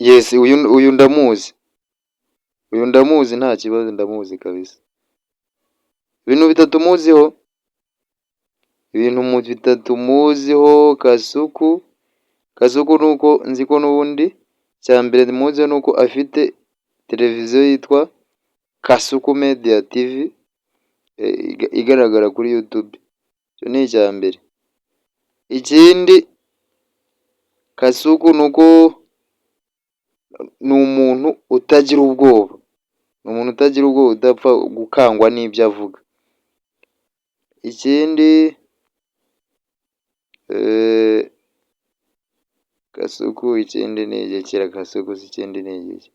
Yes, uyu ndamuzi, uyu ndamuzi, nta kibazo, ndamuzi kabisa. Ibintu bitatu muziho, ibintu bitatu muziho Kasuku. Kasuku ni uko nzi ko n'ubundi icya mbere muziho ni uko afite televiziyo yitwa Kasuku Media TV igaragara kuri YouTube, icyo ni icya mbere. Ikindi Kasuku ni uko ni umuntu utagira ubwoba, ni umuntu utagira ubwoba, udapfa gukangwa n'ibyo avuga. Ikindi Kasuku, ikindi ni igikira Kasuku se, ikindi ni igiki?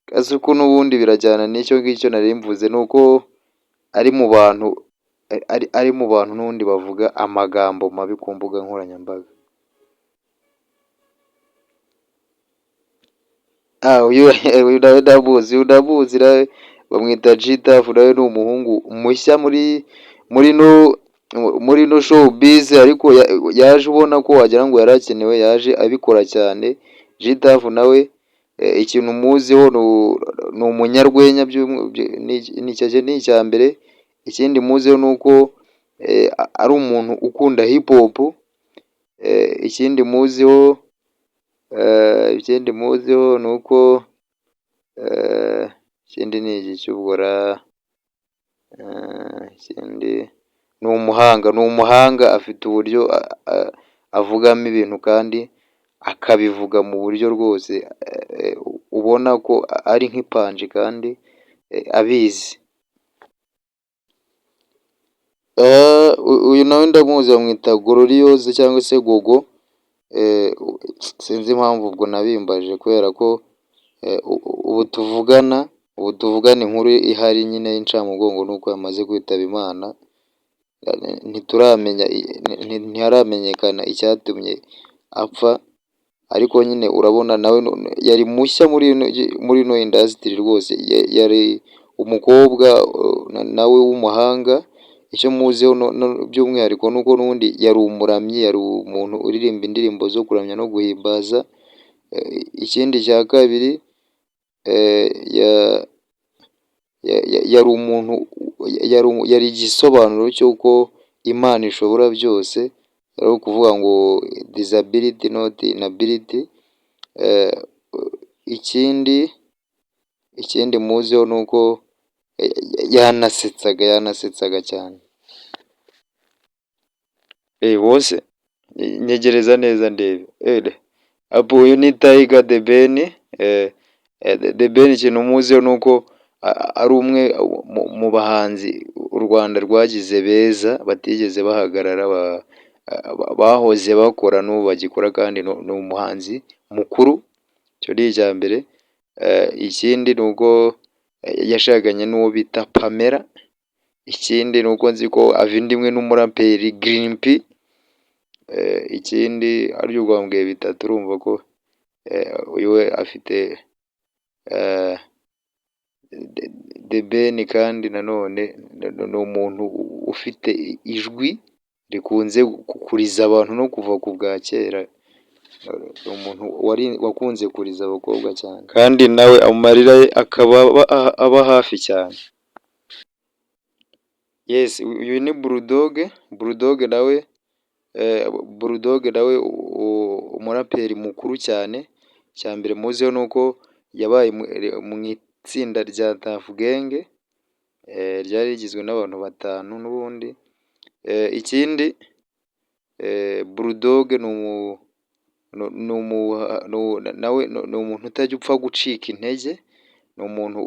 Kasuku n'ubundi birajyana n'icyo ngicyo nari mvuze, ni uko ari mu bantu n'ubundi bavuga amagambo mabi ku mbuga nkoranyambaga. Ah, uyu nawe ndamuzi, uyu ndamuzi nawe, bamwita G-Taff, nawe ni umuhungu mushya muri no showbiz, ariko yaje ubona ko wagira ngo yari akenewe, yaje abikora cyane. G-Taff nawe ikintu muziho ni umunyarwenya, icyo ni icya mbere. Ikindi muziho ni uko ari umuntu ukunda hip hop. Ikindi muziho ni uko ikindi ni igiki ubwo ra? Ikindi ni umuhanga, afite uburyo avugamo ibintu kandi akabivuga mu buryo rwose ubona ko ari nk'ipanji kandi abizi. Uyu nawe ndamuzi, bamwita Gloriose cyangwa se Gogo. Sinzi impamvu ubwo nabimbaje, kubera ko ubu tuvugana inkuru ihari nyine y'incamugongo ni uko yamaze kwitaba Imana. Ntituramenya, ntiharamenyekana icyatumye apfa, ariko nyine urabona nawe yari mushya muri ino industry rwose, yari umukobwa nawe w'umuhanga. Icyo muziho by'umwihariko ni uko n'ubundi yari umuramyi, yari umuntu uririmba indirimbo zo kuramya no guhimbaza. Ikindi cya kabiri, yari umuntu, yari igisobanuro cy'uko Imana ishobora byose, ari ukuvuga ngo disability not inability. Ikindi muziho ni uko yanasetsaga cyane. Bose nyegereza neza ndebe. Uyu ni Tiger The Ben. The Ben ikintu muziho ni uko ari umwe mu bahanzi u Rwanda rwagize beza, batigeze bahagarara, bahoze bakora, n'ubu bagikora, kandi ni umuhanzi mukuru, icyo ni icya mbere. Ikindi ni uko yashakanye n'uwo bita Pamela. Ikindi ni uko nzi ko ava inda imwe n'umuraperi Green P. Ikindi aribyo wambwiye bitatu, urumva ko uyu we afite The Ben, kandi nanone ni umuntu ufite ijwi rikunze kuriza abantu no kuva ku bwa kera, ni umuntu wakunze kuriza abakobwa cyane, kandi nawe amarira ye akaba aba hafi cyane. Yes, uyu ni Bulldog. Bulldog nawe umuraperi mukuru cyane. Icya mbere muziho ni uko yabaye mu itsinda rya Tuff Gang ryari rigizwe n'abantu batanu n'ubundi. Ikindi Bulldog nawe ni umuntu utajya upfa gucika intege, ni umuntu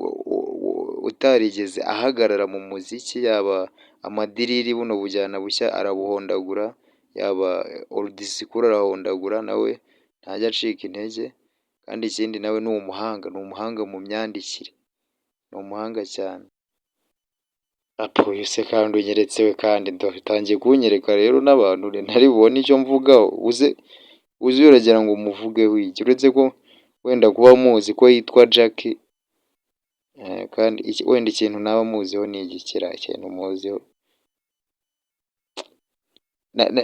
utarigeze ahagarara mu muziki, yaba ama drill, buno bujyana bushya arabuhondagura, yaba old school arahondagura, nawe ntajya acika intege. Kandi ikindi nawe ni umuhanga mu myandikire, ni umuhanga cyane. Uyu se kandi unyeretse we, kandi utangiye kunyereka rero n'abantu ntari bubone icyo mvugaho, uze uragira ngo umuvugeho iki? Uretse ko wenda kuba muzi ko yitwa Jackie, kandi wenda ikintu naba muziho ni igikira, ikintu muziho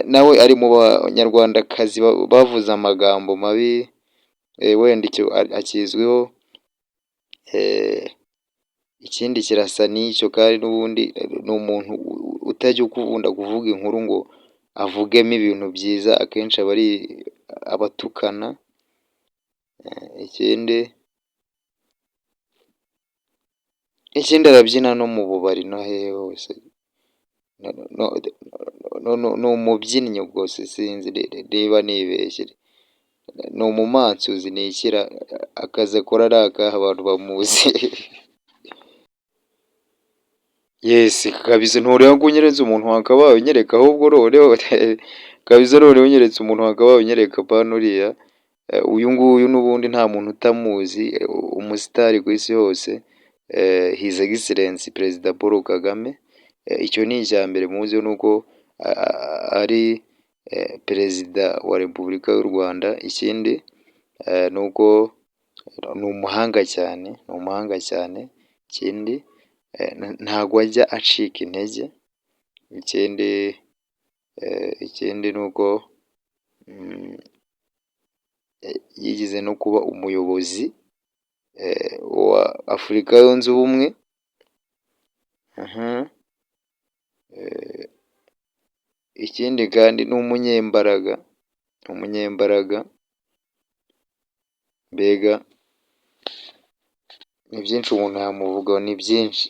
nawe ari mu banyarwandakazi bavuze amagambo mabi. Wenda icyo akizwiho, ikindi kirasa n'icyo, kandi n'ubundi ni umuntu utajya ukunda kuvuga inkuru ngo avugemo ibintu byiza, akenshi aba ari abatukana. Ikindi arabyina no mu bubari no hehe hose, ni umubyinnyi, ubwo sinzi niba nibeshye, ni umumansuzi, ni ikira akazi akora ari akahe abantu bamuzi. Yes kabisa, ntureba ko unyeretse umuntu wakabaye unyereka, ahubwo noneho kabisa, noneho unyeretse umuntu wakabaye unyereka, pana uriya. Uyu nguyu n'ubundi nta muntu utamuzi, umusitari ku isi hose, His Excellence Perezida Paul Kagame. Icyo ni icya mbere muziho, ni uko ari Perezida wa Repubulika y'u Rwanda. Ikindi ni uko ni umuhanga cyane, ni umuhanga cyane. Ikindi ntabwo ajya acika intege. Ikindi ni uko yigeze no kuba umuyobozi wa Afurika Yunze Ubumwe. Ikindi kandi ni umunyembaraga, ni umunyembaraga, mbega ni byinshi umuntu yamuvugaho, ni byinshi.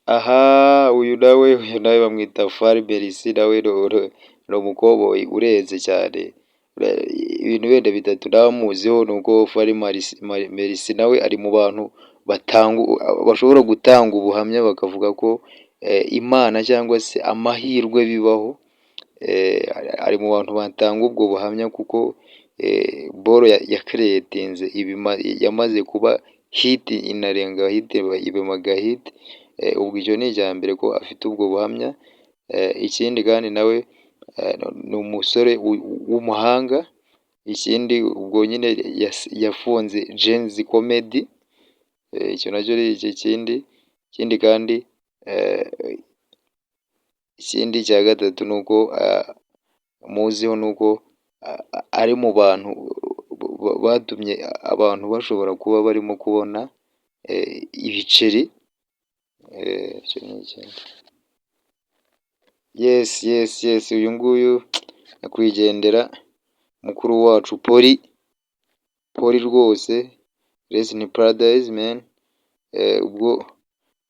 Aha uyu nawe bamwita Fally Merci, nawe ni umukoboyi urenze cyane. Ibintu wenda bitatu naba muziho ni uko Fally Merci nawe ari mu bantu bashobora gutanga ubuhamya bakavuga ko Imana cyangwa se amahirwe bibaho, ari mu bantu batanga ubwo buhamya, kuko boro yakereyetinze yamaze kuba hit, inarenga hit, iba mega hit. Ubwo icyo ni icya mbere, ko afite ubwo buhamya. Ikindi kandi nawe ni umusore w'umuhanga. Ikindi ubwo nyine yafunze Gen-Z Comedy, icyo nacyo ni ikindi. Ikindi kandi, ikindi cya gatatu ni uko muziho ni uko ari mu bantu batumye abantu bashobora kuba barimo kubona ibiceri. Icyo ni ikindi. Yes, uyu nguyu nyakwigendera mukuru wacu Polly, Polly rwose, rest in paradise man. Ubwo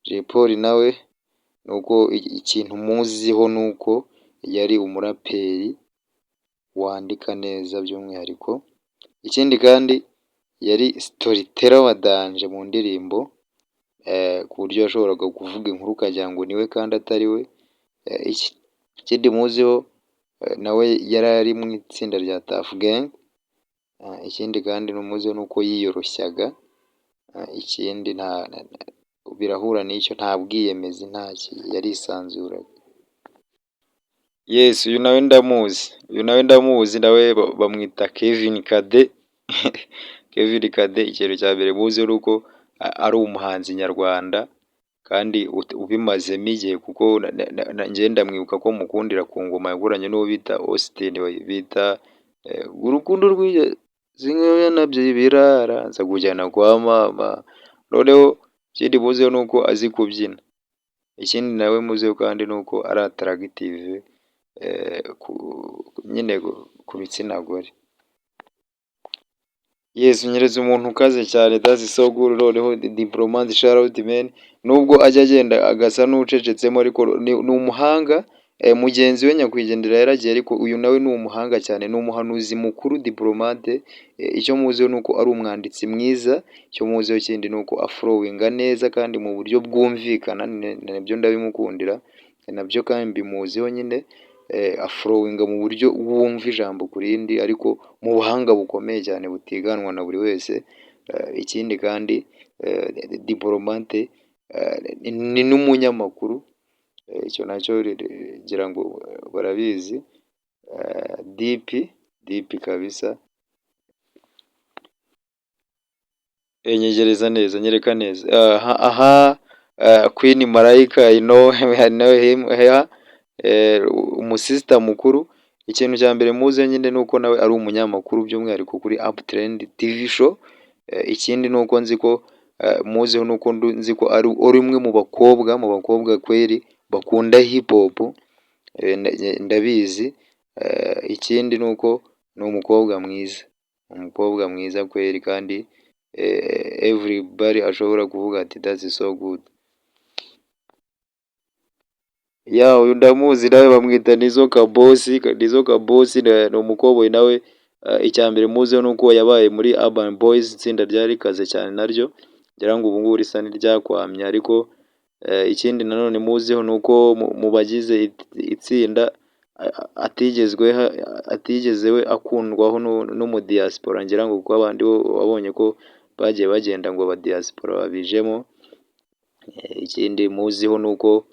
Jay Polly nawe ni uko ikintu muziho ni uko yari umuraperi wandika neza by'umwihariko. Ikindi kandi yari storyteller wa danger mu ndirimbo, ku buryo yashoboraga kuvuga inkuru ukagira ngo niwe kandi atari we. Ikindi muziho, nawe yari ari mu itsinda rya Tuff Gang. Ikindi kandi muziho ni uko yiyoroshyaga. Ikindi birahura n'icyo, nta bwiyemezi, ntaki, yarisanzuraga. Yes, uyu nawe ndamuzi, uyu nawe ndamuzi, nawe bamwita Kevin Kade. Kevin Kade, ikintu cya mbere muziho ni uko ari umuhanzi nyarwanda kandi ubimazemo igihe, kuko njyewe ndamwibuka ko mukundira ku ngoma yakoranye n'uwo bita Austin, bita urukundo rw'iyo nabyo ibirara nza kujyana kwa mama. Noneho ikindi muziho ni uko azi kubyina. Ikindi nawe muziho kandi ni uko ari attractive nyine ku bitsina gore. Yes, unyeretse umuntu ukaze cyane, that's so good. Noneho Diplomate, shout out man, nubwo ajya agenda agasa n'ucecetsemo, ariko ni umuhanga. Mugenzi we nyakwigendera yaragiye, ariko uyu nawe ni umuhanga cyane, ni umuhanuzi mukuru Diplomate. Icyo muziho ni uko ari umwanditsi mwiza. Icyo muziho kindi ni uko aflowinga neza kandi mu buryo bwumvikana, nabyo ndabimukundira, nabyo kandi mbimuziho nyine. Aflowinga mu buryo wumva ijambo ku rindi, ariko mu buhanga bukomeye cyane butiganwa na buri wese. Ikindi kandi Diplomate ni n'umunyamakuru, icyo nacyo ngira ngo barabizi. Dipi dipi kabisa. Nyegereza neza, nyereka neza aha. Queen Marayika, I know him, umusisita mukuru. Ikintu cya mbere muzi nyine ni uko nawe ari umunyamakuru, by'umwihariko kuri Uptrend TV show. Ikindi ni uko nzi ko muziho ni uko nzi ko ari umwe mu bakobwa kweri bakunda hip hop, ndabizi. Ikindi ni uko ni umukobwa mwiza, umukobwa mwiza kweri, kandi everybody ashobora kuvuga ati: "That's so good." Ya, uyu ndamuzi nawe, bamwita Nizo Kabosi. Nizo Kabosi ni umukoboyi nawe. Icya mbere muziho ni uko yabaye muri Urban Boys, itsinda ryari rikaze cyane naryo, ngira ngo ubu ngubu risa n'iryakwamye. Ariko ikindi nanone muziho ni uko mu bagize itsinda atigeze we akundwaho n'umudiaspora, ngira ngo kuko abandi bo wabonye ko bagiye bagenda ngo abadiaspora babijemo. Ikindi muziho ni uko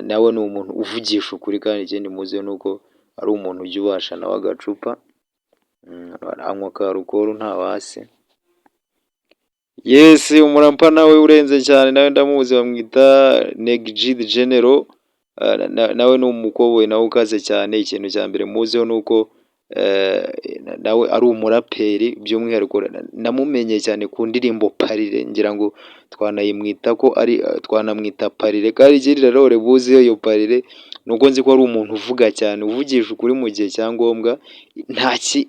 nawe ni umuntu uvugisha ukuri, kandi ikindi muziho ni uko ari umuntu ujya ubasha nawe agacupa, anywa ka alcohol nta wasi. Yes, umurapa nawe urenze cyane nawe ndamuzi, bamwita Neg G the General. Nawe ni umukoboyi nawe ukaze cyane. Ikintu cya mbere muziho ni uko nawe ari umuraperi, by'umwihariko namumenye cyane ku ndirimbo Parire, ngira ngo twanayimwita ko ari twanamwita Parire. Kandi ikindi nanone muziho iyo Parire ni uko nzi ko ari umuntu uvuga cyane, uvugisha ukuri mu gihe cya ngombwa,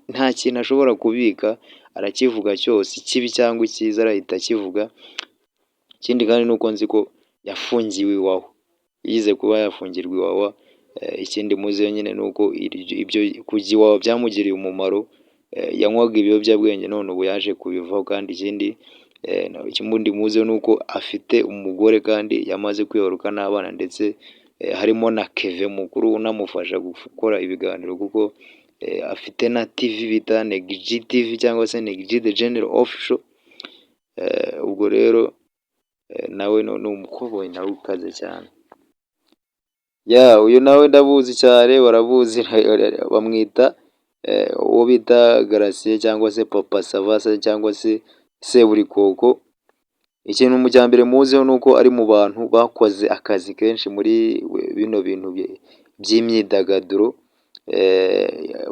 nta kintu ashobora kubika, arakivuga cyose, ikibi cyangwa icyiza arahita akivuga. Ikindi kandi ni uko nzi ko yafungiwe Iwawa, yize kuba yafungirwa Iwawa. Ikindi muziho nyine ni uko ibyo kujya Iwawa byamugiriye umumaro, yanywaga ibiyobyabwenge none ubu yaje kubivaho. Kandi ikindi muziho ni uko afite umugore kandi yamaze kwibaruka n'abana, ndetse harimo na Keve mukuru unamufasha gukora ibiganiro, kuko afite na TV bita Neg G TV cyangwa se Neg G the General Official. Ubwo rero nawe ni umukoboyi nawe ukaze cyane. Ya, uyu nawe ndamuzi cyane, baramuzi, bamwita uwo bita Gratien cyangwa se Papa Sava cyangwa se Seburikoko. Ikintu cya mbere muziho ni uko ari mu bantu bakoze akazi kenshi muri bino bintu by'imyidagaduro,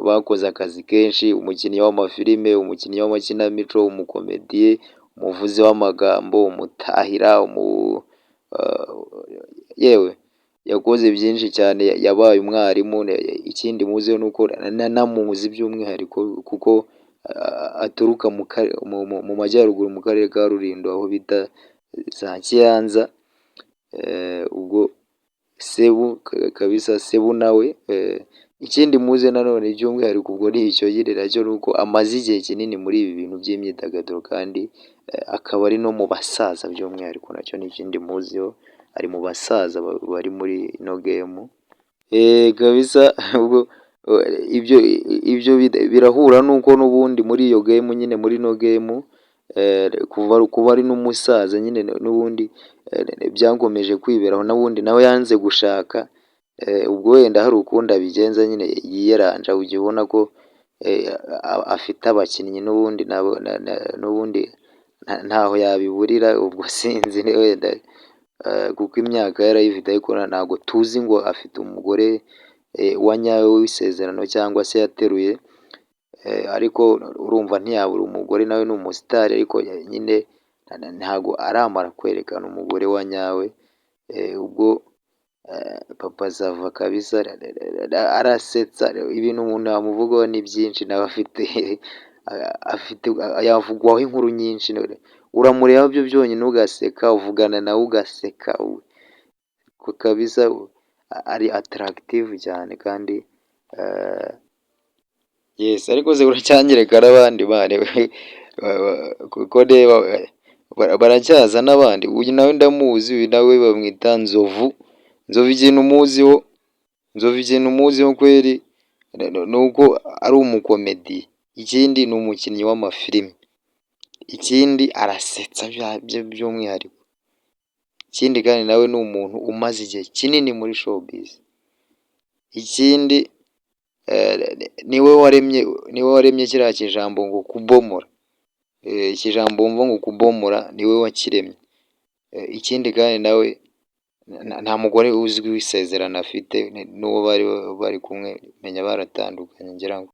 bakoze akazi kenshi: umukinnyi w'amafilime, umukinnyi w'amakinamico, umukomediye, umuvuzi w'amagambo, umutahira, yewe yakoze byinshi cyane, yabaye umwarimu. Ikindi muziho ni uko nanamuzi by'umwihariko kuko aturuka mu majyaruguru mu karere ka Rulindo, aho bita za Kiyanza. Ubwo Sebu kabisa, Sebu nawe. Ikindi muzi nanone by'umwihariko ubwo ni icyo nyine nacyo, ni uko amaze igihe kinini muri ibi bintu by'imyidagaduro, kandi akaba ari no mu basaza by'umwihariko, nacyo ni ikindi muziho, ari mu basaza bari muri ino game kabisa. Ubwo ibyo birahura n'uko n'ubundi muri iyo game nyine, muri ino game, kuba ari n'umusaza nyine n'ubundi byakomeje kwiberaho, n'ubundi nawe yanze gushaka. Ubwo wenda hari ukundi abigenza nyine yiyeranja, ujya ubona ko afite abakinnyi n'ubundi n'ubundi ntaho yabiburira. Ubwo sinzi wenda kuko imyaka yarayifite, ariko ntabwo tuzi ngo afite umugore wa nyawe w'isezerano cyangwa se yateruye. Ariko urumva ntiyabura umugore, nawe ni umusitari, ariko nyine ntabwo aramara kwerekana umugore wa nyawe. Ubwo Papa Sava kabisa arasetsa, ibintu umuntu yamuvugaho ni byinshi, nawe afite yavugwaho inkuru nyinshi. Uramureba byo byonyine ugaseka, uvugana nawe ugaseka kabisa, ari attractive cyane kandi. Yes, ariko se uracyanyereka n'abandi bana kuko ndeba baracyaza n'abandi? Uyu nawe ndamuzi, uyu nawe bamwita Nzovu. Nzovu, ikintu muziho kweri ni uko ari umukomedi, ikindi ni umukinnyi w'amafilime, ikindi arasetsa by'umwihariko, ikindi kandi nawe ni umuntu umaze igihe kinini muri showbiz, ikindi niwe waremye kiriya kijambo ngo kubomora, ikijambo wumva ngo kubomora niwe wakiremye. Ikindi kandi nawe Nta mugore uzwi w'isezerano afite, n'uwo bari bari kumwe menya baratandukanye ngira ngo.